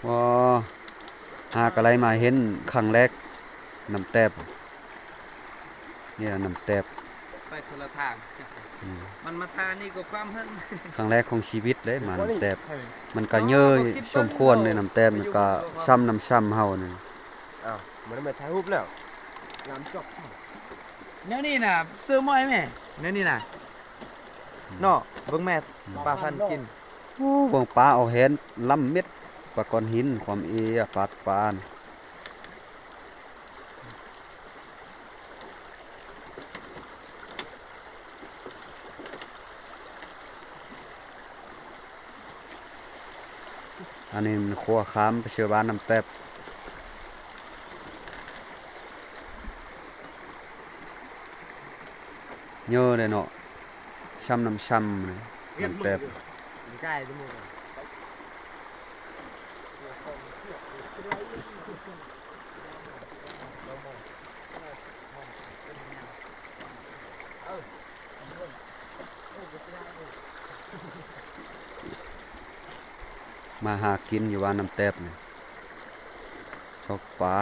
ອໍ ຫາກະໄດ້ມາເຫັນຄັ້ງແລກ ນ້ຳແຕບ. ນີ້ລະນ້ຳແຕບ ໄປຄົນລະທາງ. ອືມ ມັນມາທ່ານີ້ກໍຄວາມເຫິງ ຄັ້ງແລກຂອງຊີວິດເດ້ ມານ້ຳແຕບ. ມັນກະເຍີ້ສົມຄວນເດ້ ນ້ຳແຕບມັນກະຊ່ຳນ້ຳຊ່ຳເຮົານີ້. ອ້າວ ມັນມາຖ່າຍຮູບແລ້ວ ນ້ຳຈົບ. ແນວນີ້ນະ ເຊີມອຍແມ່ ແນວນີ້ນະ ເນາະ. ເບິ່ງແມ່ ປາພັນກິນ. ໂອ້ ເບິ່ງປາເອົາແຫນລຳເມັດ ປາກ້ອນຫີນ ຄວາມເອ ປາດປານ. ອັນນີ້ມັນຂົວຂ້າມໄປເຊື່ອບ້ານນ້ຳແຕບ. ເຍີ້ເດ້ເນາະ ຊ່ຳນ້ຳຊ່ຳ ນ້ຳແຕບ. ມາຫາກິນຢູ່ບ້ານນ້ຳແຕບນີ້ ຊອກປາ.